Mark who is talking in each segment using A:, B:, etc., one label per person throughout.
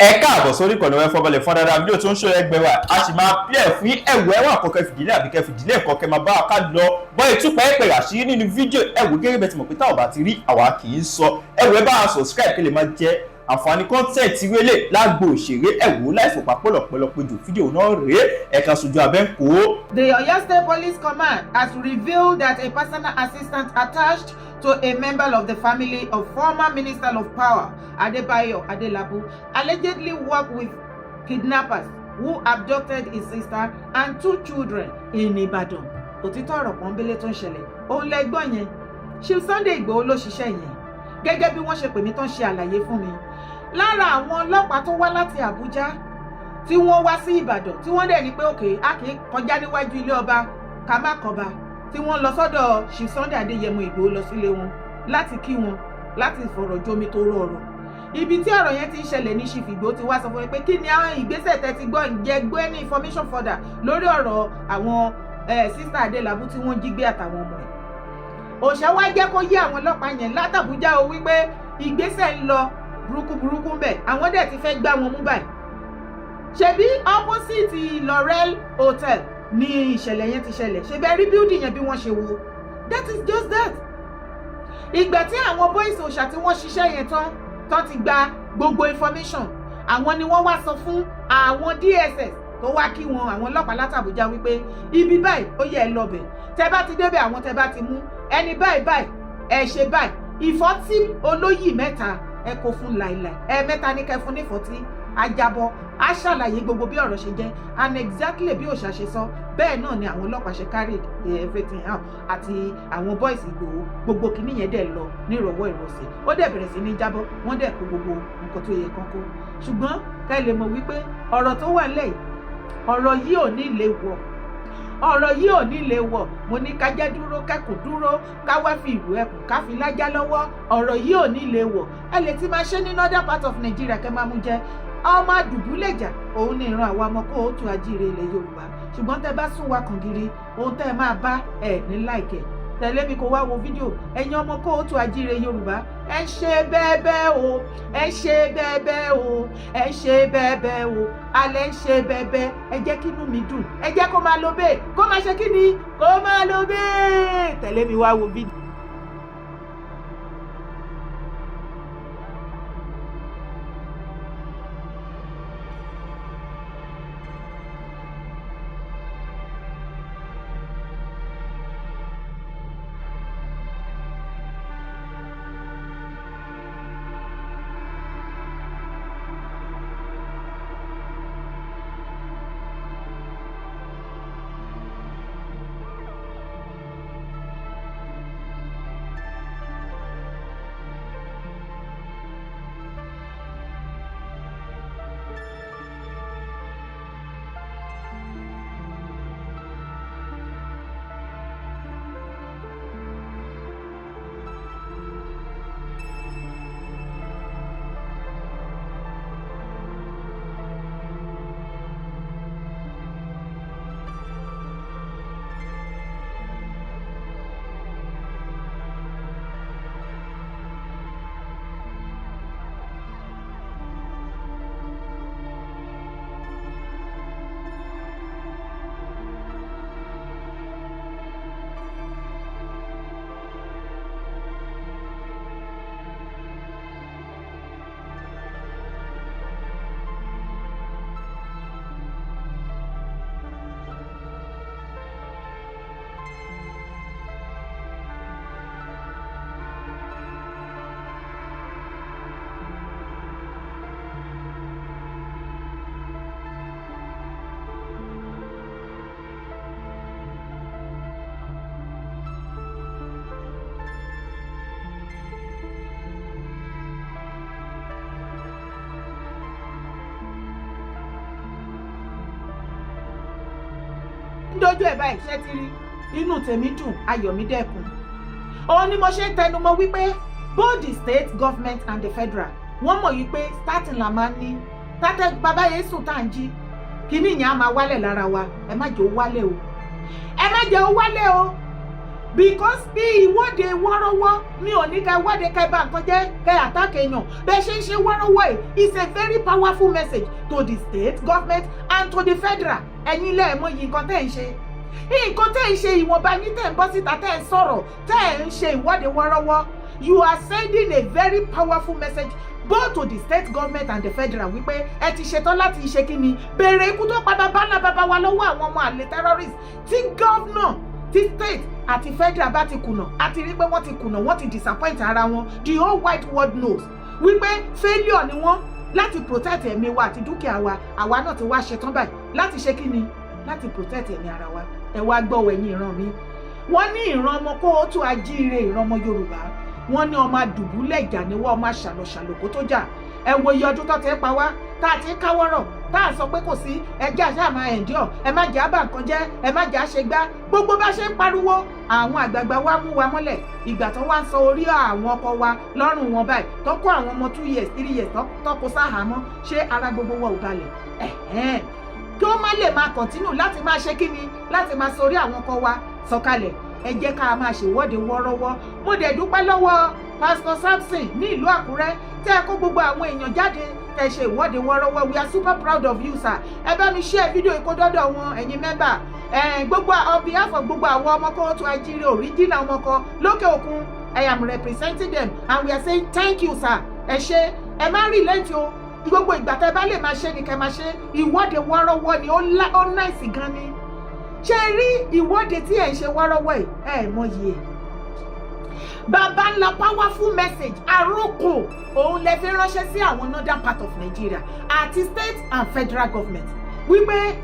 A: Ẹ káàbọ̀ sórí ìkànnì ẹ fọbalẹ̀ fún dáadáa. Fídíò tó ń ṣó ẹgbẹ́ wa, a sì máa pílẹ̀ fún ẹ̀wọ̀ ẹ̀wọ̀n àkọ́kẹ́ fìdílé àbíkẹ́ fìdílé ẹ̀kọ́ kẹ́ máa bá wa ká lọ bọ́ ìtúpẹ́ ẹ̀pẹ̀ àṣírí nínú fídíò. Ẹ̀wọ̀ gẹ́gẹ́ bẹ́ẹ̀ ti mọ̀ pé táwọn bá ti rí, àwa kì í sọ. Ẹ̀wọ̀ ẹ bá wa subscribe kí lè máa jẹ àǹfààní content wélé lágbo òṣèré. Ẹ̀wọ̀ láìfòpá pọ̀lọpọ̀lọpọ̀ jù, fídíò náà rèé, ẹ̀ka sojú abẹ́ ń kó.
B: The Oyo State Police Command has revealed that a personal assistant attached to a member of the family of former Minister of Power, Adebayo Adelabu, allegedly worked with kidnappers who abducted his sister and two children in Ibadan. Òtítọ́ ọ̀rọ̀ pọ́nbélé tó ń ṣẹlẹ̀ òun lẹ gbọ́ yẹn. Chief Sunday Igboho ló ṣiṣẹ́ yẹn, gẹ́gẹ́ bí wọ́n ṣe pè mí tán, ṣe àlàyé fún mi. Lára àwọn ọlọ́pàá tó wá láti Àbújá tí wọ́n wá sí Ìbàdàn, tí wọ́n dẹ̀ ní pé òkè a kì í kọjá níwájú ilé ọba ká má kọba, tí wọ́n lọ sọ́dọ̀ Chief Sunday Adéyẹmọ Ìgbòho, lọ sílé wọn láti kí wọn, láti fọ̀rọ̀ jomi tó rọ ọ̀rọ̀. Ibi tí ọ̀rọ̀ yẹn ti ń ṣẹlẹ̀ ní Chief Ìgbòho ti wá sọ fún mi pé kí ni àwọn ìgbésẹ̀ tẹ́ ti gbọ́, ǹjẹ́ gbọ́ any information further lórí ọ̀rọ̀ àwọn sister Adélabú tí wọ́n jí gbé àtàwọn ọmọ ẹ̀. Òṣà wá jẹ́ kó yé àwọn ọlọ́pàá yẹn látàbújá o wípé ìgbésẹ̀ ń lọ burúkú burúkú ń bẹ̀, àwọn dẹ̀ ti fẹ́ gbá wọn mú báyìí. Ṣebí opposite Laurel Hotel ní ìṣẹ̀lẹ̀ yẹn ti ṣẹlẹ̀. Ṣe bẹ́ẹ̀ rí building yẹn bí wọ́n ṣe wo? That is just that. Ìgbà tí àwọn boys òòṣà tí wọ́n ṣiṣẹ́ yẹn tán, tán ti gba gbogbo information, àwọn ni wọ́n wá sọ fún àwọn DSS tó wá kí wọn, àwọn ọlọ́pàá látàbújá, wípé ibi báyìí ó yẹ, ẹ lọ bẹ̀. Tẹ bá ti débẹ̀, àwọn tẹ bá ti mú ẹni báyìí báyìí, ẹ ṣe báyìí, ìfọ́tí olóyì mẹ́ta ẹ kó fún láìláì, ẹ mẹ́ta ní kẹ́ fún nífọ̀tí ajábọ̀, á ṣàlàyé gbogbo bí ọ̀rọ̀ ṣe jẹ́. And exactly bí òòṣà ṣe sọ, bẹ́ẹ̀ náà ni àwọn ọlọ́pàá ṣe carry everything out àti àwọn boys Ìgbòho. Gbogbo kìíní yẹn dẹ̀ lọ nírọ̀wọ́ ìrọ̀sẹ̀, ó dẹ̀ bẹ̀rẹ̀ sí ní jábọ́, wọ́n dẹ̀ kó gbogbo nǹkan tó yẹ kán kó. Ṣùgbọ́n ká lè mọ̀ wípé ọ̀rọ̀ tó wà lẹ́yìn ọ̀rọ̀ yìí ò ní lè wọ̀, ọ̀rọ̀ yìí ò ní lè wọ̀. Mo ní ká jẹ́ dúró kẹ́kùn dúró, ká wá fi ìlú ẹkùn ká fi lájá lọ́wọ́. Ọ̀rọ̀ yìí ò ní lè wọ̀. Ẹ lè ti máa ṣe ní northern part of Nigeria, kẹ́ máa mú jẹ ọmọ àdùbúlẹ̀jà. Òun ní ìran àwọn ọmọ káàárọ̀ oòjíire ilẹ̀ Yorùbá. Ṣùgbọ́n tẹ́ bá sún wa kàn gírí, ohun tẹ́ ẹ máa bá ẹ ní láìkẹ́. Tẹ̀lé mi kó wá wo fídíò. Ẹ̀yin ọmọ káàárọ̀ oòjíire Yorùbá, ẹ ṣe bẹ́ẹ̀bẹ́ o, ẹ ṣe bẹ́ẹ̀bẹ́ o, ẹ ṣe bẹ́ẹ̀bẹ́ o, alẹ́ ń ṣe bẹ́ẹ̀bẹ́. Ẹ jẹ́ kí inú mi dùn, ẹ jẹ́ kó máa lo bẹ́ẹ̀, kó máa ṣe kí ni, kó máa lo bẹ́ẹ̀. Tẹ̀lé mi wá wo fídíò. Dójú ẹ̀ báyìí, ṣé ti rí? Inú tèmi dùn, ayọ̀ mi dẹ́kun. Òun ni mo ṣe ń tẹnumọ́ wípé both the state government and the federal, wọ́n mọ̀ wípé starting la máa ń ní tátẹ́ bàbá yẹn sùn tá à ń jí, kíní yẹn á máa wálẹ̀ lára wa. Ẹ má jẹ́ ó wálẹ̀ o, ẹ má jẹ́ ó wálẹ̀ o. Because bí ìwọ́de wọ́rọ́wọ́, mi ò ní ká wọ́de ká bá nǹkan jẹ́, ká attack èèyàn. Bẹ́ẹ̀ ṣe ń ṣe wọ́rọ́wọ́ yìí is a very powerful message to the state government and to the federal. Ẹ̀yin lẹ́ẹ̀mọ́ yìí, nǹkan tẹ́ ń ṣe, nǹkan tẹ́ ń ṣe, ìwọ̀nba yín tẹ́ ń bọ́ síta, tẹ́ ń sọ̀rọ̀, tẹ́ ń ṣe ìwọ́de wọ́rọ́wọ́, you are sending a very powerful message both to the state government and the federal wípé ẹ ti ṣetán láti ṣe kí ni, béèrè ikú tó pa bàbá ńlá bàbá wa lọ́wọ́ àwọn ọmọ àlè terrorist. Tí governor tí state àti federal bá ti kùnà, àti rí pé wọ́n ti kùnà, wọ́n ti disappoint ara wọn, the whole wide world knows wípé failure ni wọ́n láti protect ẹ̀mí wa àti dúkìá wa. Àwa náà ti wá ṣetán báyìí láti ṣe kí ni, láti protect ẹ̀mí ara wa. Ẹ wá gbọ́ ẹ̀yin ìran mi, wọ́n ní ìran ọmọ káàárọ̀ oòjíire, ìran ọmọ Yorùbá, wọ́n ní ọmọ àdùbúlẹ̀ ìjà ni wọ́n, ọmọ àṣàlọ̀ṣàlọ̀ kó tó jà. Ẹ wo iye ọdún tó ti ń pa wá, tá a ti ń káwọ́rọ̀, tá a sọ pé kò sí ẹjẹ́ àṣà máa endure. Ẹ má jẹ́ àbá nǹkan jẹ́, ẹ má jẹ́ àṣegbá. Gbogbo bá ṣe ń pariwo, àwọn àgbààgbà wa mú wa mọ́lẹ̀. Ìgbà tó wá ń sọ orí àwọn ọkọ wa lọ́rùn wọn báyìí, tó kó àwọn ọmọ 2 years, 3 years, tó kó sáhàámọ́, ṣé ara gbogbo wa ò balẹ̀? Ẹ̀hẹ́n, kí ó má lè máa continue láti máa ṣe kíni, láti máa sọ orí àwọn ọkọ wa sọ̀kalẹ̀, ẹ jẹ́ ká máa ṣèwọ́de wọ́rọ́wọ́. Mo dẹ̀ dúpẹ́ lọ́wọ́ Pastor Samson ní ìlú Àkúrẹ́, tẹ́ ẹ kó gbogbo àwọn èèyàn jáde, tẹ́ ẹ ṣe ìwọ́de wọ́rọ́wọ́. We are super proud of you, sir. Ẹ bá mi share fídíò yìí kó dọ́dọ̀ wọn. Ẹ̀yin member gbogbo, on behalf of gbogbo àwọn ọmọ káàárọ̀ oòjíire, original ọmọ kan lókè òkun, I am representing them and we are saying thank you, sir. Ẹ ṣe, ẹ má relent o. Gbogbo ìgbà tẹ́ bá lè máa ṣe ni kẹ́ máa ṣe. Ìwọ́de wọ́rọ́wọ́ ni, ó nice gan ni. Ṣe rí ìwọ́de tí ẹ̀ ń ṣe wọ́rọ́wọ́ yìí, ẹ̀ mọyì ẹ̀. Bàbá ńlá powerful message, àròkò òun lè fi ránṣẹ́ sí àwọn northern part of Nigeria àti state and federal government wípé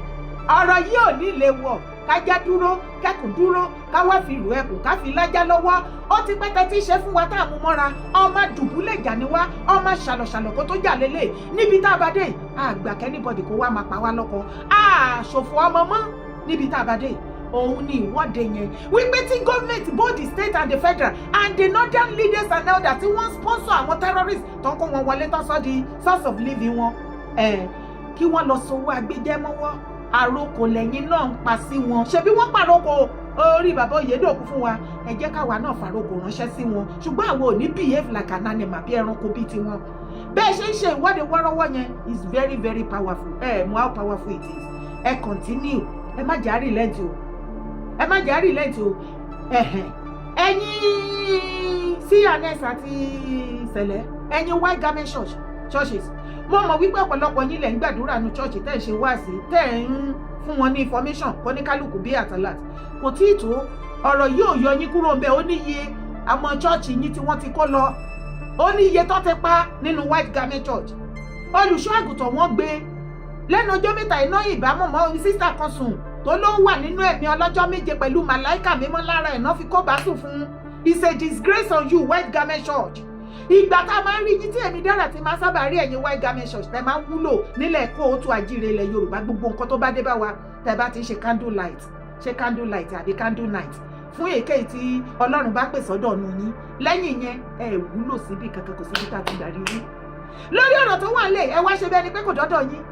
B: ọ̀rọ̀ yìí ò ní lè wọ̀. Kájá dúró, kẹ́kùn dúró, káwá fi ìrù ẹkùn, ká fi lájá lọ́wọ́. Ó ti pẹ́ tẹ́tí ṣe fún wa tá a mú mọ́ra. Ọmọ dùbúlẹ̀ jà ní wá, ọmọ ṣàlọ̀ṣàlọ̀ kó tó jà lélẹ̀. Níbi tá a bá dé, àgbà kí anybody kó wá máa pa wá lọ́kọ, àṣòfò ọmọ mọ́. Níbi tá a bá dé, òun ni ìwọ́de yẹn, wípé tí gọ́ọ̀mẹ̀ntì, both the state and the federal and the northern leaders and elders tí wọ́n sponsor àwọn terrorists tó ń kó wọn wọlé, tó ń sọ di source of living wọn, kí wọ́n lọ sowó agbẹjẹ́mọ́wọ́. Àrokò lẹ́yìn náà ń pa sí wọn. Ṣebí wọ́n pàrokò orí bàbá Oyèdòkú fún wa, ẹ jẹ́ káwa náà fàrokò ránṣẹ́ sí wọn. Ṣùgbọ́n àwọn ò ní behave like an animal, bí ẹranko bíi tiwọn. Bẹ́ẹ̀ ṣe ń ṣe ìwọ́de wọ́rọ́wọ́ yẹn is very very powerful. Ẹ mọ how powerful it is. Ẹ continue, ẹ má jà relent o, ẹ má jà relent o. Ẹ̀hẹ̀n, ẹ̀yin C&S àti Sẹ̀lẹ̀, ẹ̀yin white garment churches, mo mọ̀ wípé ọ̀pọ̀lọpọ̀ yín lẹ̀ ń gbàdúrà nu church, tẹ́ ẹ̀ ṣe wáàsí, tẹ́ ẹ̀ ń fún wọn ní information kó ní kálukú bí àtàlàt. Kò tí ì tó, ọ̀rọ̀ yìí ò yọ yín kúrò ń bẹ̀. Ó níye àwọn church yín tí wọ́n ti kó lọ, ó ní iye tó ti pa nínú white garment church. Olùṣọ́ àgùntàn wọn gbé lẹ́nu ọjọ́ mẹ́ta iná ìbámu mọ́ sister kan sùn tó ló wà nínú ẹ̀mí ọlọ́jọ́ 7 pẹ̀lú màláìkà mímọ́ lára ẹ̀ náà fi kó bá sùn fún. It's a disgrace on you, white garment church. Ìgbà tá a máa ń rí yín, tí èmi dára ti máa sábà rí ẹ̀yin white garment church tẹ́ máa ń wúlò nílẹ̀ káàárọ̀ oòjíire, ilẹ̀ Yorùbá, gbogbo nǹkan tó bá dé bá wa, tẹ́ bá ti ń ṣe candle light, ṣe candle light àbí candle night fún èké tí Ọlọ́run bá pè sọ́dọ̀ ọ̀nù yín, lẹ́yìn yẹn ẹ wúlò síbi kankan. Kò síbi tá a ti gbà rí yín lórí ọ̀rọ̀ tó wà lẹ̀. Ẹ wá ṣe bẹ́ẹ̀ ni pé kò dọ́dọ̀ yín.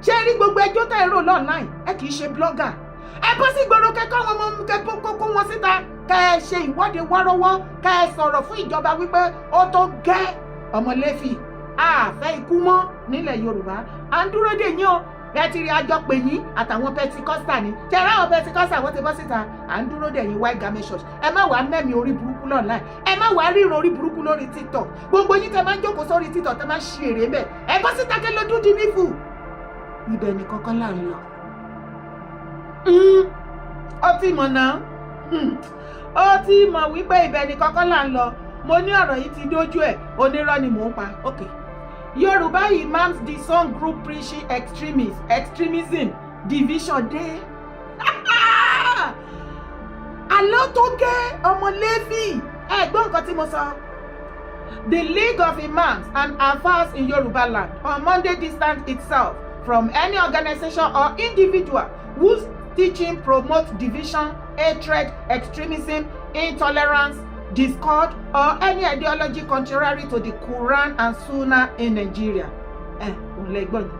B: Ṣé rí gbogbo ẹjọ́ tẹ́ ẹ rò online? Ẹ kì í ṣe blogger. Ẹ bọ́ sí ìgboro, kẹ́kọ̀ọ́ wọn mọ kẹ́kọ̀ọ́ kó wọn síta, kẹ́ ẹ ṣe ìwọ́de wọ́rọ́wọ́, kẹ́ ẹ sọ̀rọ̀ fún ìjọba wípé ó tó gẹ́, ọmọlẹ́fì àfẹ́ ikú mọ́ nílẹ̀ Yorùbá. À ń dúró dè yín o. Ẹ ti rí àjọ pè yín àtàwọn Pentecostal ni tẹ̀rẹ́. Àwọn Pentecostal, wọ́n ti bọ́ síta. À ń dúró dè yín, white garment church. Ẹ má wàá mẹ́mi orí burúkú online, ẹ má wàá ríran orí burúkú lórí TikTok. Gbogbo yín tẹ máa ń jókòó sórí TikTok, tẹ máa ń ṣe èrè bẹ́ẹ̀, ẹ bọ́ síta kẹ́ ló dúdú nífù. Ibẹ̀ ni kọ́kọ́ là ń lọ. Ó ti mọ̀ náà, ó ti mọ̀ wípé ibẹ̀ ni kọ́kọ́ là ń lọ. Mo ní ọ̀rọ̀ yìí ti dójú ẹ̀, onírọ́ ni mò ń pa. Okay. Yorùbá imams disown group preaching extremism, division dé. Àlọ́ tó gẹ́, ọmọ Léfì, ẹ gbọ́ nǹkan tí mo sọ. The League of Imams and Alfas in Yoruba land on Monday distanced itself from any organization or individual whose teaching promotes division, hatred, extremism, intolerance, discord, or any ideology contrary to the Quran and Sunnah in Nigeria. Ẹ òun lẹ gbọ́ yìí.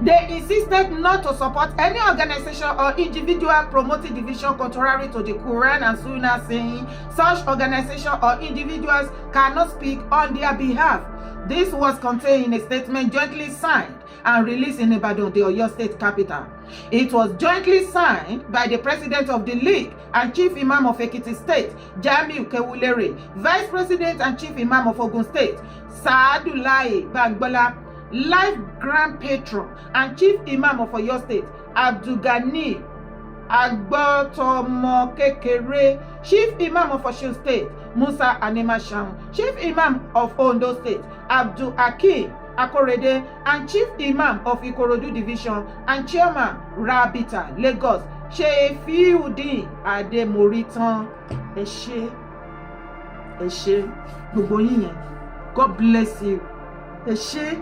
B: They insisted not to support any organization or individual promoting division contrary to the Quran and Sunnah, saying such organization or individuals cannot speak on their behalf. This was contained in a statement jointly signed and released in Ibadan, the Oyo State capital. It was jointly signed by the president of the league and chief imam of Ekiti State, Jamiu Kewulere, vice president and chief imam of Ogun State, Saadulai Bangbola, life grand patron and chief imam of Oyo State, Abdulgani Agbotomokekere, chief imam of Osun State, Musa Animashaun, chief imam of Ondo State, Abdul Hakeem Akorede, and chief imam of Ikorodu Division and chairman Rabita Lagos, Shefiudeen Ademoritan. Ẹ ṣé, ẹ ṣé gbogbo yín yẹn. God bless you. Ẹ ṣé,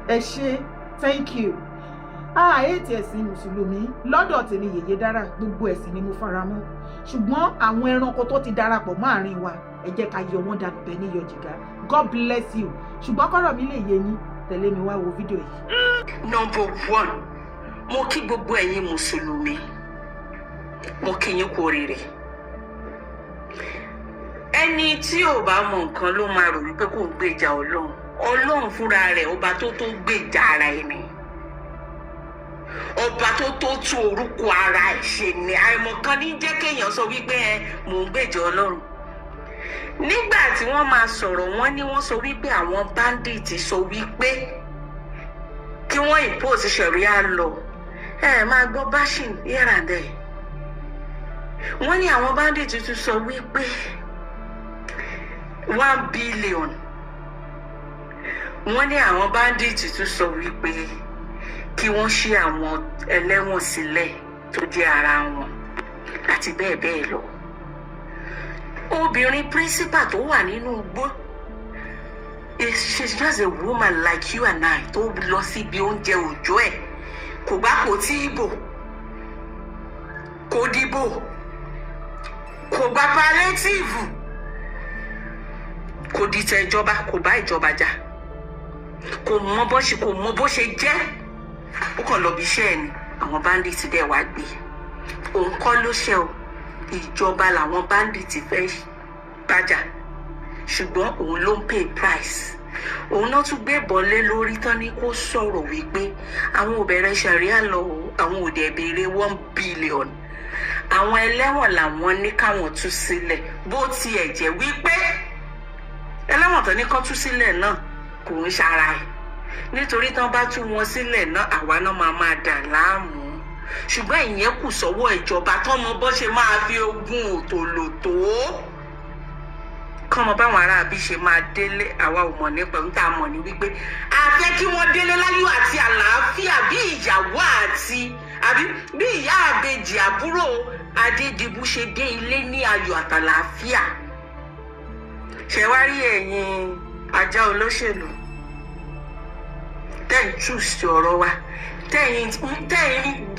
B: ẹ ṣé, thank you. Ààyè ẹ̀sìn mùsùlùmí lọ́dọ̀ tèmi, yèyé dára, gbogbo ẹ̀sìn ni mo fara mọ́, ṣùgbọ́n àwọn ẹranko tó ti darapọ̀ mọ́ àárín wa, ẹ jẹ́ ká yọ wọ́n dànù bẹ́ẹ̀ ní yọ jìgá. God bless you. Ṣùgbọ́n kọ́rọ̀ mi lè yé yín, tẹ̀lé mi wá wo fídíò yìí.
C: Number one, mo kí gbogbo ẹ̀yin mùsùlùmí, mo kí yín kú oríire. Ẹni tí ò bá mọ nǹkan ló máa rò wípé kò ń gbèjà Ọlọ́run. Ọlọ́run fúnra rẹ̀, ọba tó gbèjà ara ẹni, ọba tó tún orúkọ ara ẹ̀ ṣe ni. Àìmọ̀kan ní jẹ́ kéèyàn sọ wípé ẹ mò ń gbèjà Ọlọ́run. Nígbà tí wọ́n máa sọ̀rọ̀, wọ́n ní wọ́n sọ wípé àwọn bandit sọ wípé kí wọ́n impose sharia law. Ẹ máa gbọ́ bashing here and there. Wọ́n ní àwọn bandit tún sọ wípé 1 billion. Wọ́n ní àwọn bandit tún sọ wípé kí wọ́n ṣí àwọn ẹlẹ́wọ̀n sílẹ̀ tó jẹ́ ara wọn, àti bẹ́ẹ̀ bẹ́ẹ̀ lọ. Obìnrin principal tó wà nínú igbó, she's just a woman like you and I, tó lọ síbi oúnjẹ òòjọ́ ẹ̀, kò bá kò tí ì bò, kò dìbò, kò gba palliative, kò dìtẹ̀ ìjọba, kò bá ìjọba jà, kò mọ bó ṣe jẹ́. Ó kàn lọ bí iṣẹ́ ẹ̀ ni àwọn bandits dẹ̀ wá gbé. Òun kọ́ ló ṣe o, ìjọba làwọn bandits fẹ́ bájà, ṣùgbọ́n òun ló ń pay price. Òun náà tún gbé bọ́lé lórí tán ní kó sọ̀rọ̀ wípé àwọn ò bẹ̀rẹ̀ sharia law o, àwọn ò dẹ̀ béèrè 1 billion, àwọn ẹlẹ́wọ̀n làwọn ní káwọn tú sílẹ̀. Bó tiẹ̀ jẹ́ wípé ẹlẹ́wọ̀n tó ní kán tú sílẹ̀ náà kò ń ṣara ẹ̀, nítorí tán bá tú wọn sílẹ̀ náà, àwa náà máa máa dà láàmú. Ṣùgbọ́n ìyẹn kù sọ́wọ́ ìjọba tọ́mọ bó ṣe máa fi ogún òtòlótó kọ́mọ báwọn aráabí ṣe máa délé. Àwa ò mọ̀ nípa ohun tá a mọ̀ ní wípé a fẹ́ kí wọ́n délé láyọ̀ àti àlàáfíà, bí ìyàwó àti àbí bí ìyá àbejì àbúrò Adédìbú ṣe dé ilé ní ayọ̀ àtàlàáfíà. Ṣe wá rí ẹ̀yin ajá olóṣèlú tẹ́ ń choose ọ̀rọ̀ wa, tẹ́yìn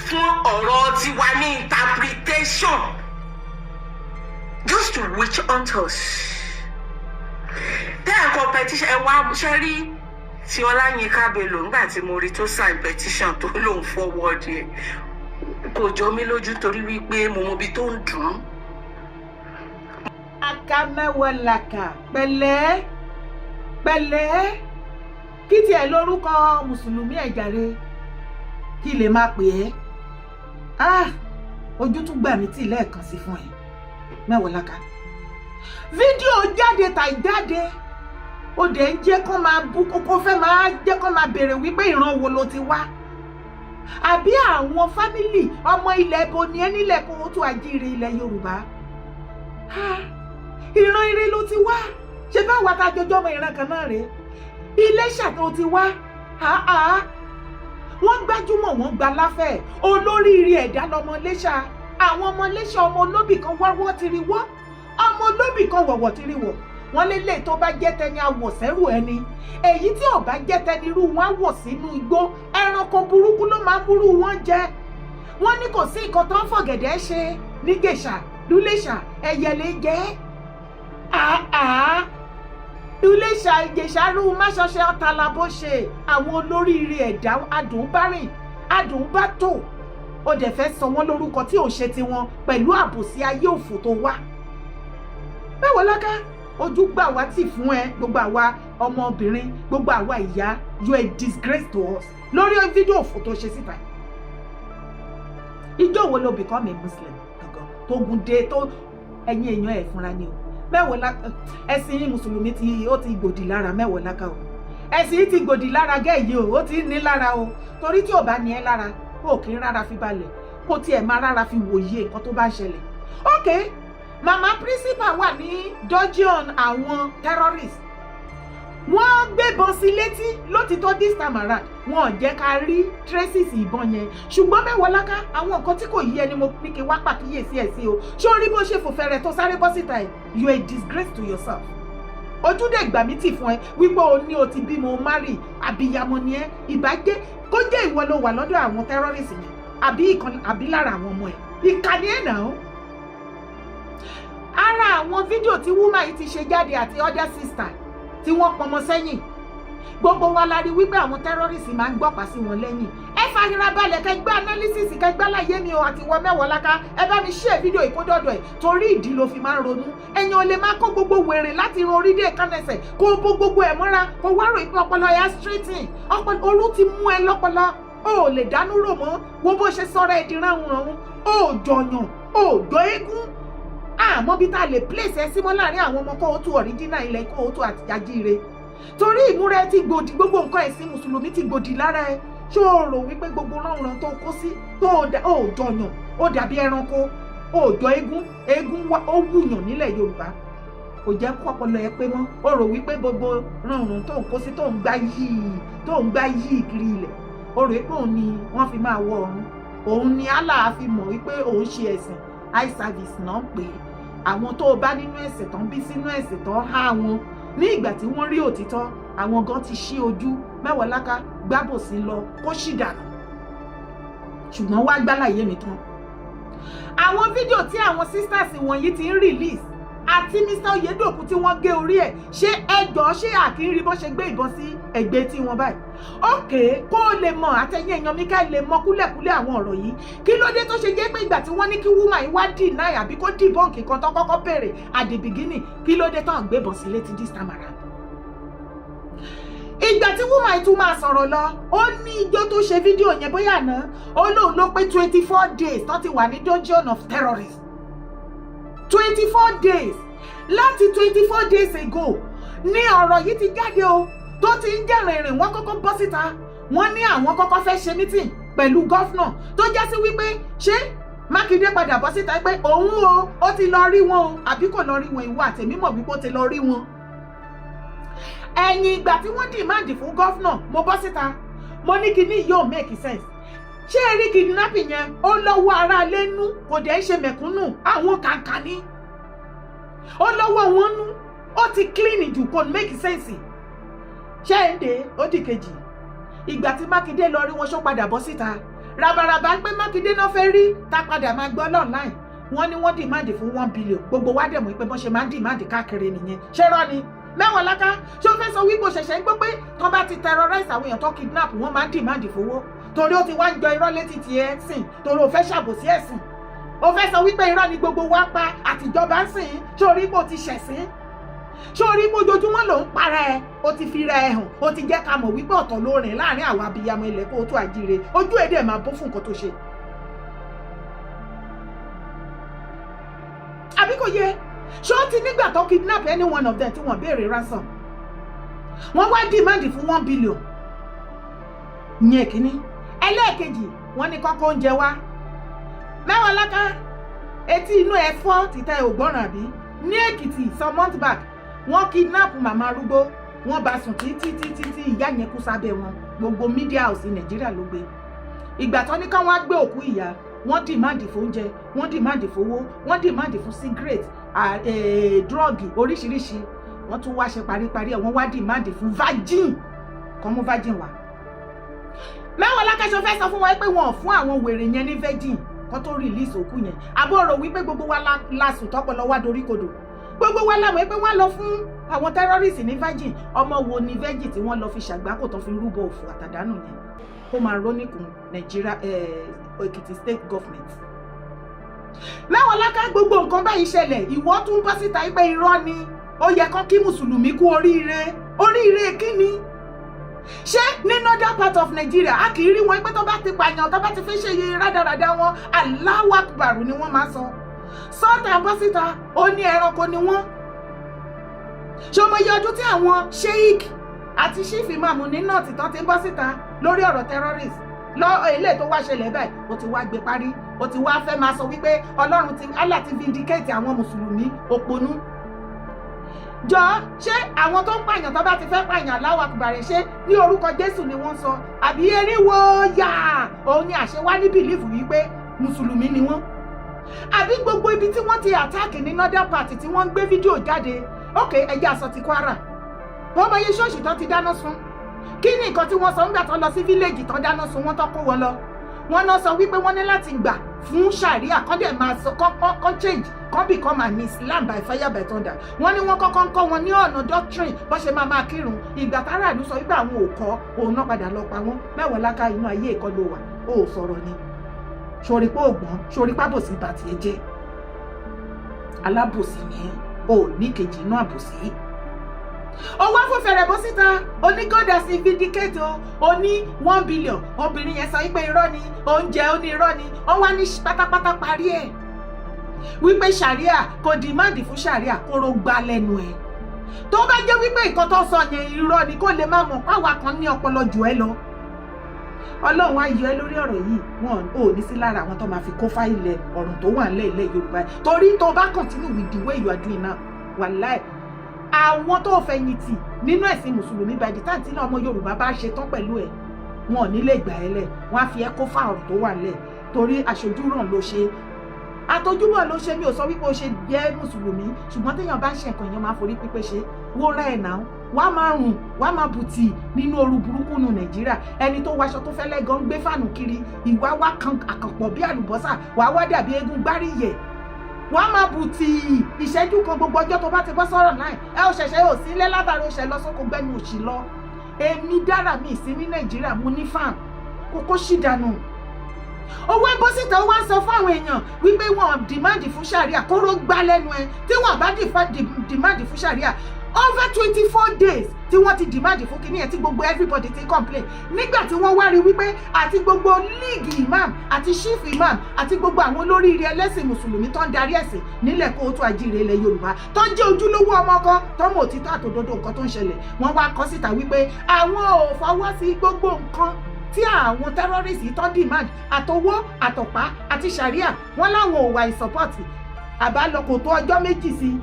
C: fún ọ̀rọ̀ tiwa ní interpretation just to witch hunt us, tẹ́ ẹ̀ kọ petition, ẹ wá ṣe rí tí Ọláyínká Bello. Nígbà tí mo rí tó sign petition tó lòun forward yẹ, kò jọ mí lójú, torí wípé mo mọ ibi tó ń dùn ún.
B: Akamẹ́wọ̀làkà, pẹ̀lẹ́ pẹ̀lẹ́. Kí tiẹ̀ lórúkọ mùsùlùmí ẹ̀ jàre, kí lè máa pè é? Ah, ojú tún gbà mí tì lẹ́ẹ̀kan sí fún ẹ, Mẹ́wọ̀láka. Fídíò jáde tàì jáde, ó dẹ̀ ń jẹ́ kó máa bú kókó, fẹ́ máa jẹ́ kó máa béèrè wípé ìran wo ló ti wá, àbí àwọn family ọmọ ilẹ̀ ibo ni ẹ nílẹ̀ kó tó àjíire ilẹ̀ Yorùbá. Ìran ire ló ti wá. Ṣé báwa ta jọjọ́ ọmọ ìran kan náà rèé? Iléṣà tó ti wá, wọ́n gbájúmọ̀, wọ́n gba láfẹ́ olóríire ẹ̀dá lọmọ Iléṣà. Àwọn ọmọ Iléṣà, ọmọ olóbì kan wọ́wọ́ ti rí wọ́, ọmọ olóbì kan wọ̀wọ̀ ti rí wọ̀. Wọ́n lélẹ̀ tó bá jẹ́ tẹni awọ̀sẹ́rù ẹni, èyí tí ò bá jẹ́ tẹni irú wọn á wọ̀ sínú igbó. Ẹranko burúkú ló máa ń múrú wọn jẹ. Wọ́n ní kò sí nǹkan tó ń fọ̀gẹ̀dẹ̀ ṣe nígèṣà lúlẹ̀ṣà, ẹyẹlé jẹ́ àá. Iléṣà, Ìjẹ̀ṣàrú máṣọṣe ọ̀tàlà bó ṣe àwọn olóríire ẹ̀dá, adùn bá rìn, adùn bá tò, ó dẹ̀ fẹ́ sọ wọ́n lórúkọ tí ò ṣe tiwọn pẹ̀lú àbòsí ayé òfò tó wá. Báwo láká ojú gbà wá tì fún ẹ? Gbogbo àwa ọmọbìnrin, gbogbo àwa ìyá, you are a disgrace to us lórí fídíò òfò tó ṣe síta. Ìjọ wo ló become a Muslim gangan tó gun dé tó ẹ̀yin èèyàn ẹ̀ fúnra ni o? Mẹ́wàá, ẹ̀sìn mùsùlùmí tí ó ti gbòdì lára mẹ́wàá láká o. Ẹ̀sìn yìí ti gbòdì lára gẹ́ yìí o, ó ti ní lára o, torí tí ò bá ní ẹ lára, ó kì í rárá fi balẹ̀ kó tiẹ̀ máa rárá fi wòye nǹkan tó bá ń ṣẹlẹ̀. Ok, mama principal wà ní dungeon àwọn terrorists, wọ́n gbébọn sí létí lótìtọ́. This time around, wọn ò jẹ́ ká rí traces ìbọn yẹn, ṣùgbọ́n mẹ́wàá láká, àwọn nǹkan tí kò yí ẹni mo ní kí wá pàkíyèsí ẹ̀ sí o. Ṣé o rí bó ṣe fò fẹ́rẹ̀ tó sáré bọ́ síta ẹ̀? You are a disgrace to yourself. Ojúde ìgbà mi tì fún ẹ wípé o ní o ti bímọ, o marry, àbíyamọ ni ẹ. Ìbàjẹ́ kó jẹ́ ìwọ ló wà lọ́dọ̀ àwọn terrorists yẹn, àbí ìkan àbí lára àwọn ọmọ ẹ. Ìkànnì ẹ̀ náà, ara àwọn fídíò tí woman yìí ti ṣe jáde àti other sister tí wọ́n pọnmọ sẹ́yìn, gbogbo wa la rí wípé àwọn terrorists máa ń gbọ́pàá sí wọn lẹ́yìn. Ẹ fara balẹ̀ kẹ́ gbọ́ analysis, kẹ́ gbọ́ láyé mi o. Àti wọ mẹ́wàá láká, ẹ bá mi share fídíò ìkódọ́dọ̀ ẹ̀, torí ìdí ló fi máa ń ronú. Ẹ̀yin ò lè máa kó gbogbo wèrè láti irun orí dé kánẹsẹ̀, kó bó gbogbo ẹ̀ mọ́ra, kó wá rò ìpín ọpọlọ ẹ̀ straighten. Ọpọlọ orú ti mú ẹ lọ́pọlọ, o ò lè dánú rò mọ́. Wo bó ṣe sọ̀rọ̀ ẹ̀ di ránhunrànhun. O ò jọyàn, o ò jọ eégún, àmọ́ bí tá a lè place ẹ símọ́ láàrin àwọn ọmọ kóòtù original ilẹ̀ kóòtù àti ajíire, torí ìmúra ẹ ti gbòdì, gbogbo nǹkan ẹ̀sìn mùsùlùmí ti gbòdì lára ẹ. Ṣé o rò wípé gbogbo ránran tó kó sí tó ò jọyàn, ó dàbí ẹranko, ó jọ eégún? Eégún ó wùyàn nílẹ̀ Yorùbá, kò jẹ́ kó ọpọlọ ẹ pé mọ́. Ó rò wípé gbogbo ránran tó ń kó sí, tó ń gbá yìí, tó ń gbá yìí kiri ilẹ̀, ó rò pé òun ni wọ́n fi máa wọ ọ̀run, òun ni Allah fi mọ̀ wípé òun ṣe ẹ̀sìn. Eye service náà ń pè é. Àwọn tó o bá nínú ẹ̀sìn tán, bí sínú ẹ̀sìn tán, há wọn ní ìgbà tí wọ́n rí òtítọ́, àwọn gan ti ṣí ojú. Mẹ́wàá láká gbábòsí lọ kó ṣì dànù, ṣùgbọ́n wá gbálàyé mi tán. Àwọn fídíò tí àwọn sisters wọ̀nyí ti ń release àti Mr Oyedokun tí wọ́n gé orí ẹ̀, ṣé ẹjọ́ ṣé àkírí bó ṣe gbé ìbọn sí ẹ̀gbẹ́ tí wọ́n báyìí? Ókè, kó o lè mọ àtẹ̀yìn èèyàn mi, ká lè mọ kúlẹ̀kúlẹ̀ àwọn ọ̀rọ̀ yìí. Kí ló dé tó ṣe jẹ́ pé ìgbà tí wọ́n ní kí woman yìí wá deny àbí kó debunk kan tó kọ́kọ́ béèrè at the beginning, kí ló dé tó ń gbébọn sí létí this time around? Ìgbà tí woman yìí tún máa sọ̀rọ̀ lọ, ó ní ijó tó ṣe fídíò yẹn bóyá àná, ó lóun ló pé 24 days tó ti wà ní dungeon of terrorists. 24 days, láti 24 days ago ní ọ̀rọ̀ yìí ti jáde o, tó ti ń jẹ́ rìnrìn. Wọ́n kọ́kọ́ bọ́ síta, wọ́n ní àwọn kọ́kọ́ fẹ́ ṣe meeting pẹ̀lú governor, tó já sí wípé ṣé Mákindé padà bọ́ síta pé òun o, ó ti lọ rí wọn o, àbí kò lọ rí wọn? Ìwọ àtẹ̀mí mọ̀ wípé ó ti lọ rí wọn. Ẹ̀yìn ìgbà tí wọ́n demand fún governor, mo bọ́ síta, mo ní kíní yóò make sense. Ṣé ẹ rí kidnapping yẹn, ó lọ́wọ́ aráalé nú, kò dẹ̀ ń ṣe mẹ̀kúnnù, àwọn kàǹkà ní ó lọ́wọ́ wọn nú. Ó ti clean jù, kò make sense. Ṣé ẹ ń dé? Ó di kejì. Ìgbà tí Mákindé lọ rí wọn, ṣó padà bọ́ síta rabaraba pé Mákindé náà fẹ́ rí? Tá padà máa gbọ́ online, wọ́n ní wọ́n demand fún 1 billion. Gbogbo wa dẹ̀ mọ̀ pé bọ́n ṣe máa ń demand káàkiri nìyẹn. Ṣé rọ́ ni? Mẹ́wàá láká, ṣé o fẹ́ sọ wípé o ṣẹ̀ṣẹ̀ ń gbọ́ pé tó bá ti terrorize àwọn èèyàn, tó kidnap, wọ́n máa ń demand fowó? Torí ó ti wá ń jọ irọ́ létí tiẹ̀ sìn, torí o fẹ́ ṣàbòsí ẹ̀sìn, o fẹ́ sọ wípé irọ́ ni gbogbo wa pa àtijọba ń sìn. Ṣé orí pé o ti ṣẹ̀sín? Ṣé orí pé ojoojúmọ́ ló ń para ẹ? O ti fi ra ẹ hàn, o ti jẹ́ ká mọ̀ wípé ọ̀tọ̀ ló rìn láàrin àwọn abiyamọ ilẹ̀ kó o tó àjíire. Ojú èdè ẹ̀ máa bó fún nǹkan tó ṣe. Àbí kò yẹ? Ṣé ó ti nígbà tó kidnap any one of them tí wọ́n béèrè ransom? Wọ́n wá demand fún 1 billion ìyẹn kínní. Ẹlẹ́ẹ̀kejì, wọ́n ní kọ́kọ́ oúnjẹ wá. Mẹ́wàá láká, etí inú ẹ fọ́ títẹ ògbọ́ràn àbí? Ní Èkìtì some months back, wọ́n kidnap màmá arúgbó, wọ́n bá sùn títí títí tí ìyá yẹn kú sábẹ́ wọn. Gbogbo media house Nàìjíríà ló gbé. Ìgbà tó ní káwọn á gbé òkú ìyá, wọ́n demand fún oúnjẹ, wọ́n demand fowó, wọ́n demand fún cigarette, drug oríṣiríṣi. Wọ́n tún wá ṣe paríparí ẹ̀, wọ́n wá demand fún virgin, kàn mú virgin wá. Mẹ́wàá lákàṣọ fẹ́ sọ fún wa pé wọn ò fún àwọn wèrè yẹn ní virgin kó tó release òkú yẹn? Àbúrò wípé gbogbo wa la sùn tọpọlọ wá dorí kodò. Gbogbo wa la mọ̀ pé wọ́n lọ fún àwọn terrorists ní virgin. Ọmọ wo ni virgin tí wọ́n lọ fi ṣàgbákò tán, fi rúbọ òfò àtàdánù yẹn? Kó máa rónìkùn Nàìjíríà, Èkìtì State government. Mẹ́wàá láká, gbogbo nǹkan báyìí ṣẹlẹ̀, ìwọ tún bọ́ síta pé irọ́ ni, ó yẹ kán kí mùsùlùmí kú oríire. Oríire kí ni? Ṣé ní northern part of Nigeria, a kì í rí wọn pé tó bá ti pààyàn, tó bá ti fi ṣe iye rádaràda wọn, Allahu Akbar ni wọ́n máa sọ? Sọ́ọ̀tà bọ́ síta, ó ní ẹranko ni wọ́n. Ṣé ọmọ iye ọdún tí àwọn sheik àti chief imam ní north tán ti ń bọ́ síta lórí ọ̀rọ̀ terrorist lọ? Ilé tó wá ṣẹlẹ̀ báyìí, ó ti wá gbé parí, ó ti wá fẹ́ máa sọ wípé Ọlọ́run ti, Allah ti vindicate àwọn mùsùlùmí. Òpònú jọ. Ṣé àwọn tó ń pààyàn, tó bá ti fẹ́ pààyàn, Allahu Akbar, ṣé ní orúkọ Jésù ni wọ́n sọ, àbí eriwo yà? Òun ni àṣẹ wá ní belief wípé mùsùlùmí ni wọ́n, àbí gbogbo ibi tí wọ́n ti attack ní northern part tí wọ́n ń gbé fídíò jáde? Ok, ẹjẹ́ àsọ ti Kwara, wọ́n mọ iye ṣọ́ọ̀ṣì tó ti dáná sun. Kí ni nǹkan tí wọ́n sọ nígbà tó lọ sí village tó dáná sun wọ́n, tó kó wọn lọ? Wọ́n náà sọ wípé wọ́n ní láti gbà fún sharia, kọ́ dẹ̀ máa sọ kọ́ change, kọ́ become an Islam by fire by thunder. Wọ́n ní wọ́n kọ́kọ́ ń kọ́ wọn ní ọ̀nà doctrine, bó ṣe máa máa kírun. Ìgbà táráàlú sọ wípé àwọn ò kọ́, òun náà padà lọ pa wọ́n. Mẹ́wàá láká, inú ayé ìkọ́ ló wà, ó sọ̀rọ̀ ni. Sori pé ògbọ́n, sori pábòsí bàtì ẹ jẹ́, alábòsí ni ẹ, ò ní kejì inú àbòsí. Ó wá fún fẹ̀rẹ̀ bó síta, ó ní God has vindicate o. Ó ní 1 billion. Obìnrin yẹn sọ wípé irọ́ ni oúnjẹ, ó ní irọ́ ni. Ó wá ní pátápátá parí ẹ̀ wípé sharia kò demand fún sharia, kóró gbá lẹ́nu ẹ̀. Tó bá jẹ́ wípé nǹkan tó sọ yẹn irọ́ ni, kó lè má mọ̀ páwa kan ní ọpọlọ jù ẹ lọ. Ọlọ́run á yọ ẹ lórí ọ̀rọ̀ yìí. Wọn ò ní sí lára àwọn tó máa fi kó fáìlẹ̀ ọ̀rùn tó wà nílẹ̀ ilẹ̀ Yorùbá, torí tó bá continue with the way you are doing now, wàláì, àwọn tó fẹ̀yìntì nínú ẹ̀sìn mùsùlùmí, by the time tí ọmọ Yorùbá bá ṣe tán pẹ̀lú ẹ̀, wọn ò ní lè gbà ẹ́ lẹ̀. Wọ́n á fi ẹ́ kó fà ọ̀rọ̀ tó wà nílẹ̀, torí aṣojú ràn ló ṣe, àtọjúbọ̀ ló ṣe. Mi ò sọ wípé o ṣe jẹ́ mùsùlùmí, ṣùgbọ́n téèyàn bá ṣe nǹkan, èèyàn máa forí pípé ṣe. Wó rẹ̀ ẹ̀ náà, wàá máa rùn, wàá máa bùtì nínú ooru burúkú nu Nàìjíríà. Ẹni tó waṣọ tó fẹ́lẹ́ gan gbé fàánù kiri. Ìwà wa kan àkànpọ̀ bí àlùbọ́sà, wàá wá dàbí eégún gbáríyẹ̀, wàá máa bùtì ìṣẹ́jú kan gbogbo ọjọ́. Tó bá ti bọ́ sọ̀rọ̀ náà, ẹ ò ṣẹ̀ṣẹ̀ ò sí ilé látàrí ó ṣẹ lọ sóko gbẹ́nu òṣì lọ. Èmi dára mi sí ní Nàìjíríà, mo ní fáàm kókó ṣì dànù. Ó wá bọ́ síta, ó wá ń sọ fún àwọn èèyàn wípé wọn demand fún sharia. Kóró gbá lẹ́nu ẹ. Tí wọ́n bá demand fún sharia, over 24 days tí wọ́n ti demand fún kinní ẹ̀, tí gbogbo everybody ti complain, nígbà tí wọ́n wá rí wípé àti gbogbo league imam àti chief imam àti gbogbo àwọn olóríire ẹlẹ́sìn mùsùlùmí tó ń darí ẹ̀sìn nílẹ̀ kóòtù àjíire ilẹ̀ Yorùbá, tó ń jẹ́ ojúlówó ọmọ ọkọ, tó mọ̀ òtítọ́ àtòdodo nǹkan tó ń ṣẹlẹ̀, wọ́n wá kọ síta wípé àwọn ò fọwọ́ sí gbogbo nǹkan tí àwọn terrorists yìí tó demand, àtowó àtọ̀pá àti sharia. Wọ́n láwọn ò wà in support. Àbálọ kò tó ọjọ́ 2 sí,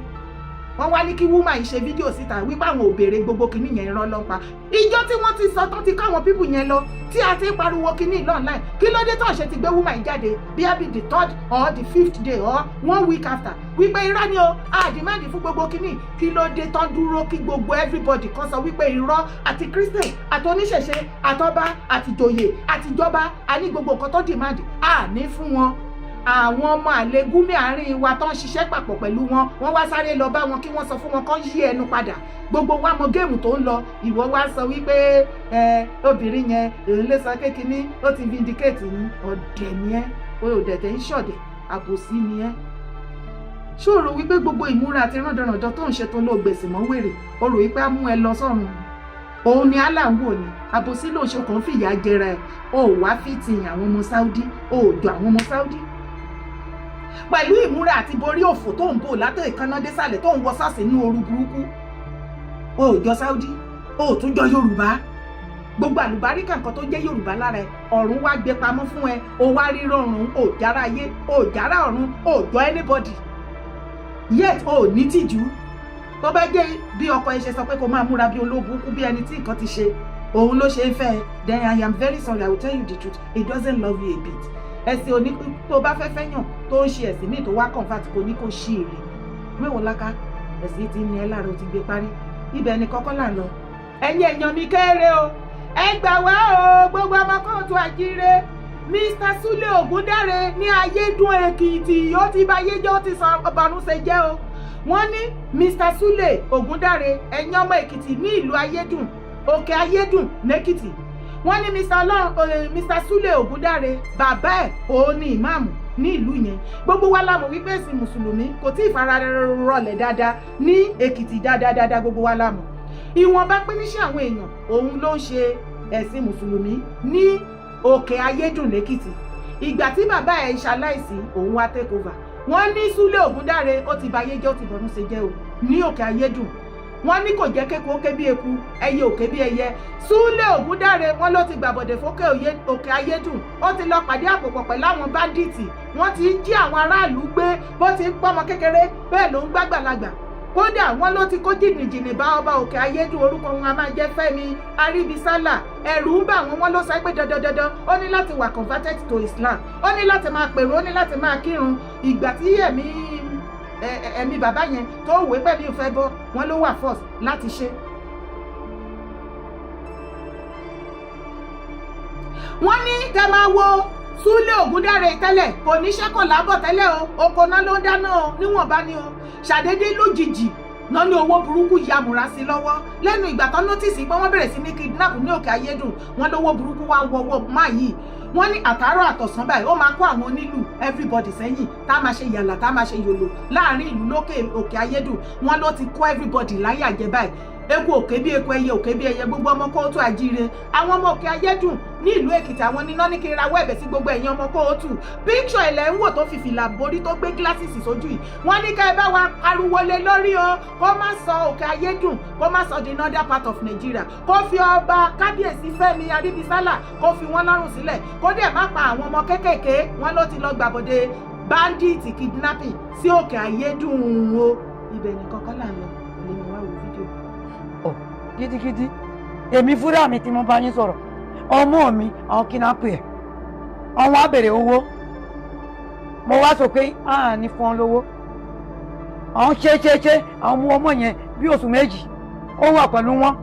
B: wọ́n wá ní kí woman yìí ṣe fídíò síta wípé àwọn ò béèrè gbogbo kinní yẹn. Irọ́ ló ń pa. Ìjọ tí wọ́n ti sọ tán ti káwọn people yẹn lọ, tí a ti ń pariwo kinní lọ online, kí ló dé tó ṣe ti gbé woman yìí jáde bí i the third or the fifth day or one week after, wípé irọ́ ni o, a demand fún gbogbo kinní? Kí ló dé tán dúró kí gbogbo everybody kan sọ wípé irọ́, àti Christian àti oníṣẹ̀ṣe àtọba àtìjòyè àtìjọba, a ní gbogbo nǹkan tó demand, a ní fún wọn? Àwọn ọmọ àlè Gúnmi àárín wa tó ń ṣiṣẹ́ papọ̀ pẹ̀lú wọn, wọ́n wá sáré lọ bá wọn kí wọ́n sọ fún wọn kán yí ẹnu padà. Gbogbo wa mọ game tó ń lọ. Ìwọ wá sọ wípé ẹ obìnrin yẹn, èyí lè sọ kékinní, ó ti vindicate yín. Ọ̀dẹ̀ ni ẹ́, o ò dẹ̀ ń ṣọ̀dẹ̀, àbòsí ni ẹ́. Ṣòro wípé gbogbo ìmúra àti rándanràndan tó ń ṣe, tó ló gbèsè mọ́ wèrè, o rò wípé á mú ẹ lọ sọ́run? Òun ni Allah ń wò ní. Àbòsí ló ń ṣe, kàn fìyà jẹra ẹ. O ò wá fìtìyàn àwọn ọmọ Saudi, o ò jọ àwọn ọmọ Saudi pẹ̀lú ìmúra àti borí òfò tó ń bò látọ̀ ìkànnà désàlẹ̀, tó ń wọ sọ́ọ̀sì nínú ooru burúkú. O ò jọ Saudi, o ò tún jọ Yorùbá. Gbogbo àlùbáríkà nǹkan tó jẹ́ Yorùbá lára ẹ, ọ̀run wá gbé pamọ́ fún ẹ, o wá rírọ̀rùn, o ò jára ayé, o ò jára ọ̀run, o ò jọ anybody, yet o ò ní tìjú. Tó bá jẹ́ bí ọkọ ẹ ṣe sọ pé kó máa múra bí olóbùkún, bí ẹni tí nǹkan ti ṣe, òun ló ṣe ń fẹ́ ẹ, then I am very sorry, I will tell you the truth, he doesn't love you a bit. Ẹ̀sìn òní tó bá fẹ́ fẹ́yàn tó ń ṣe ẹ̀sìn míì tó wá convert, kò ní kó ṣí èrè mẹ́wòó láká. Ẹ̀sìn ti ní ẹ lára, o ti gbé parí. Ibẹ̀ ni kọ́kọ́ là ń lọ. Ẹ̀yin èèyàn mi kéré o, ẹ gbà wá o, gbogbo ọmọ kóòtù àjíire. Mr. Sule Ogundare ní Ayédùn Èkìtì, ó ti bá yéjọ́, ó ti sọ ọbànúṣe jẹ́ o. Wọ́n ní Mr Sule Ogundare, ẹ̀yin ọmọ Èkìtì ní ìlú Ayédùn, Òkè Ayédùn nẹ́kìtì, wọ́n ní Mr Ọlọ́run, Mr Sule Ogundare, bàbá ẹ̀ òun ní ìmáàmù ní ìlú yẹn. Gbogbo wa la mọ̀ wípé ẹ̀sìn mùsùlùmí kò tí ì fara rọlẹ̀ dáadáa ní Èkìtì dáadáa dáadáa. Gbogbo wa la mọ̀ ìwọ̀nba pé níṣẹ́ àwọn èèyàn òun ló ń ṣe ẹ̀sìn mùsùlùmí ní Òkè Ayédùn lẹ́kìtì. Ìgbà tí bàbá ẹ̀ ṣaláìsí, òun wá take over. Wọ́n ní Súlẹ̀ Ògúndáre ó ti bayé jẹ́, ó ti bọ̀rún ṣe jẹ́ o ní Òkè Ayédùn. Wọ́n ní kò jẹ́ kéku ó ké bí eku, ẹyẹ òkè bí ẹyẹ. Súlẹ̀ Ògúndáre, wọ́n ló ti gbàbọ̀dẹ̀ fókè Òkè Ayédùn. Ó ti lọ pàdé àpòpọ̀ pẹ̀lú àwọn bandits. Wọ́n ti ń jí àwọn aráàlú gbé. Bó ti ń pọ́mọ kékeré, bẹ́ẹ̀ ló ń gbàgbàlagbà. Kódà wọ́n ló ti kó jìnnìjìnnì bá ọba Òkè Ayédùn, orúkọ wọn a máa jẹ́ Fẹ́mi Aríbísálà. Ẹ̀rù ń bà wọ́n. Wọ́n ló sọ pé dandandandan, ó ní láti wà converted to Islam, ó ní láti máa pèrò, ó ní láti máa kírun. Ìgbà tí ẹ̀mí bàbá yẹn tó wé pẹ̀lú ìfẹ́ bọ́, wọ́n ló wà force láti ṣe. Wọ́n ní kẹ́ máa wo Súlẹ̀ Ògúndáre, tẹ́lẹ̀ kò níṣẹ́, kò lábọ̀ tẹ́lẹ̀ o, oko náà ló ń dáná o, níwọ̀nba ni o. Ṣàdédé lójijì náà ní owó burúkú yamùrá sí lọ́wọ́. Lẹ́nu ìgbà tán notice pé wọ́n bẹ̀rẹ̀ sí ní kidnap ní Òkè Ayédùn, wọ́n lówó burúkú wá wọ́wọ́ máa yìí. Wọ́n ní àtàárọ̀ àtọ̀sán báyìí, ó máa kó àwọn onílù, everybody sẹ́yìn, tá a máa ṣe yàlà, tá a máa ṣe yòlò láàrin ìlú lókè Òkè Ayédùn. Wọ́n ló ti kó everybody láyà jẹ báyìí. Eku òkè bí eku, ẹyẹ òkè bí ẹyẹ. Gbogbo ọmọ kóòtù àjíire, àwọn ọmọ Òkè Ayédùn ní ìlú Èkìtì, àwọn níná ní kí n rawọ́ ẹ̀bẹ̀ sí gbogbo ẹ̀yin ọmọ kóòtù. Píkṣọ ilẹ̀ ń wò tó fi fìlà borí, tó gbé glasses sójú yìí. Wọ́n ní ká ẹ bá wa pariwo lé lórí o, kó má sọ Òkè Ayédùn, kó má sọ the northern part of Nigeria, kó fi ọba kábíyèsí Fẹ́mi Aríbísálà, kó fi wọ́n lọ́rùn sílẹ̀, kó dẹ̀ má pa àwọn ọmọ kéékèèké. Wọ́n ló ti lọ gbàbọ̀dé bandit kidnapping sí Òkè Ayédùn o. Ibẹ̀ nìkan kọ́ là ń lọ. Lè mọ̀ wá wo fídíò.
D: Ọ gidigidi, èmi fúnra mi tí mo bá yín sọ̀rọ̀, ọmọ mi, àwọn kidnapper ẹ̀, àwọn á béèrè owó. Mo wá sọ pé a ní fún ọ lówó. Àwọn ṣe ṣe ṣe, àwọn mú ọmọ yẹn bí oṣù 2, ó wà pẹ̀lú wọn.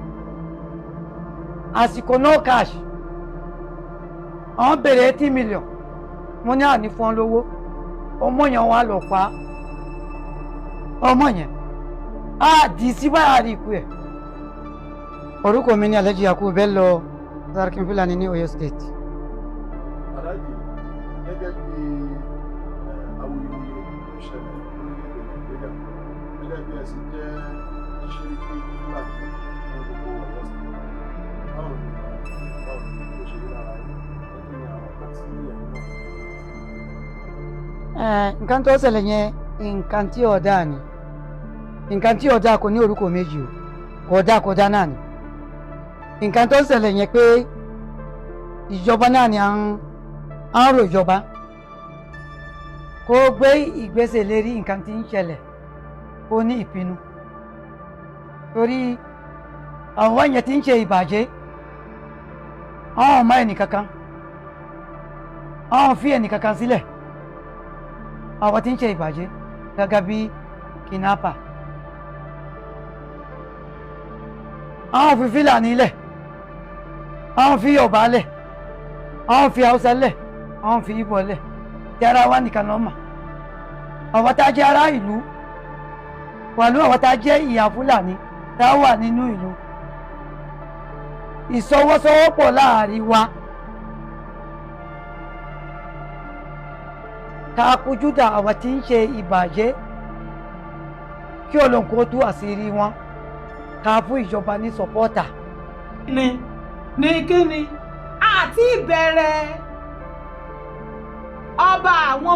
D: Àsìkò no cash, àwọn béèrè 80 million. Mo ní àní fún ọ lówó. Ọmọ yẹn wà lọ pa ọmọ yẹn, á dì sí báyà rí ikú ẹ̀. Orúkọ mi ní Alhaji Yakubu Bello, Sarkin Fulani ní Ọ̀yọ́ State.
E: Aláàjì, gẹ́gẹ́ bí awuyewuye tó ń ṣẹlẹ̀ lórílẹ̀‐èdè Nàìjíríà, gẹ́gẹ́ bí ẹ sì jẹ́ Ṣẹ́ríkì Fúlàní ní gbogbo Ọ̀yọ́ State, báwo ni ó ṣe rí lára yín? Kí ni àwọn nǹkan tí ẹ̀yin náà
D: Nǹkan tó ṣẹlẹ̀ yẹn, nǹkan tí ò dáa ni. Nǹkan tí ò dáa kò ní orúkọ méjì o, kò dáa, kò dáa náà ni. Nǹkan tó ṣẹlẹ̀ yẹn pé ìjọba náà ni à ń rò ìjọba kó gbé ìgbésẹ̀ lérí nǹkan tí ń ṣẹlẹ̀, kó ní ìpinnu, torí àwọn yẹn tí ń ṣe ìbàjẹ́, àwọn ọmọ ẹnì kankan, àwọn fi ẹnì kankan sílẹ̀. Àwọn tí ń ṣe ìbàjẹ́ gẹ́gẹ́ bí kidnapper, àwọn fi Fúlàní lẹ̀, àwọn fi Yorùbá lẹ̀, àwọn fi Haúsá lẹ̀, àwọn fi Ìgbò lẹ̀, tí ara wa nìkan ló mà. Àwọn tá a jẹ́ ará ìlú pẹ̀lú àwọn tá a jẹ́ ìyá Fúlàní tá a wà nínú ìlú, ìsọwọ́sowọ́pọ̀ láàrin wa ká kojú dà àwọn tí ń ṣe ìbàjẹ́, kí Ọlọ́run kó tú àṣírí wọn, ká fún ìjọba ní sọpọ́tà.
B: Ní kíni àti ìbẹ̀rẹ̀ ọba àwọn.